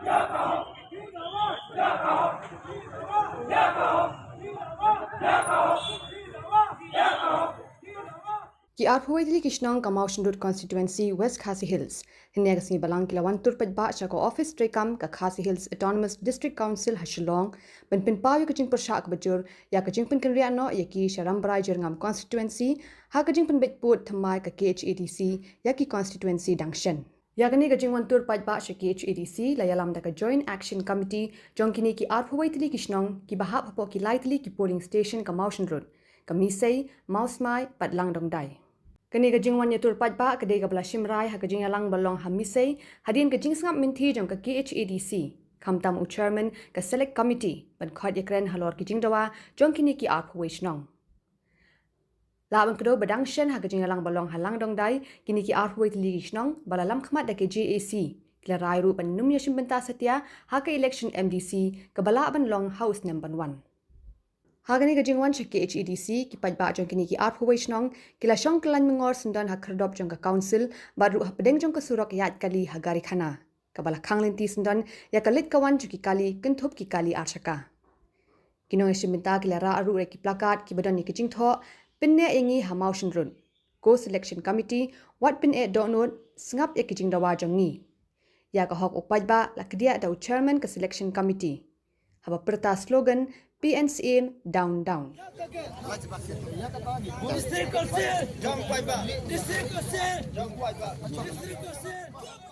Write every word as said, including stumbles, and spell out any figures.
Ki arphew wei tylli ki shnong ka Mawshynrut Constituency, West Khasi Hills, hynne ka sngi Balang ki la wan tur paidbah sha ka office treikam ka Khasi Hills Autonomous District Council ha Shillong, ban pynpaw ïa ka jingpyrshah kaba jur ïa ka jingpynkynriah noh ïa ki sha Rambrai Jyrngam Constituency, ha ka jingpynbeit pud thymmai ka K H A D C ïa ki constituency dang shen. Ïa kane ka jingwan tur paidbah sha K H A D C la ïalam da ka Joint Action Committee jong kine ki arphew wei tylli ki shnong kiba hap hapoh ki lai tylli ki polling station ka Mawshynrut, ka Misei, Mawsmai bad Langdongdai. Kane ka jingwan ïa tur paidbah ka dei kaba la shim rai ha ka jingïalang ba long ha Misei, hadien ka jingsngap mynthi jong ka K H A D C, khamtam u chairman ka Select Committee, ban khot ïakren halor ki jingdawa jong kine ki arphew wei shnong. Lah ban kdew ba dang shen ha ka jingïalang ba long ha Langdongdai, kine ki arphew wei tylli ki shnong ba la lam khmat da ka J A C, ki la rai ruh ban nym ïashim bynta satia ha ka election M D C kaba lah ban long ha u snem ban wan. Ha kane ka jingwan sha K H A D C, ki paidbah jong kine ki arphew wei shnong ki la shong kyllain myngor syndon ha khyrdop jong ka council bad ruh hapdeng jong ka surok ïaid kali ha Garikhana, kaba la khang lynti syndon ïa ka leit ka wan jong ki kali kynthup ki kali arshaka. Ki nongïashim bynta ki la rah ruh ïa ki placard kiba don ïa ki jingthoh, "Pynneh ïa ngi ha Mawshynrut. Ko Selection Committee, wat pyneh dohnud, sngap ïa ki jingdawa jong ngi." Ïa ka hok u paidbah la kdiah da u chairman ka Selection Committee, haba pyrta slogan "P N C M down down". District Council! District Council! District Council!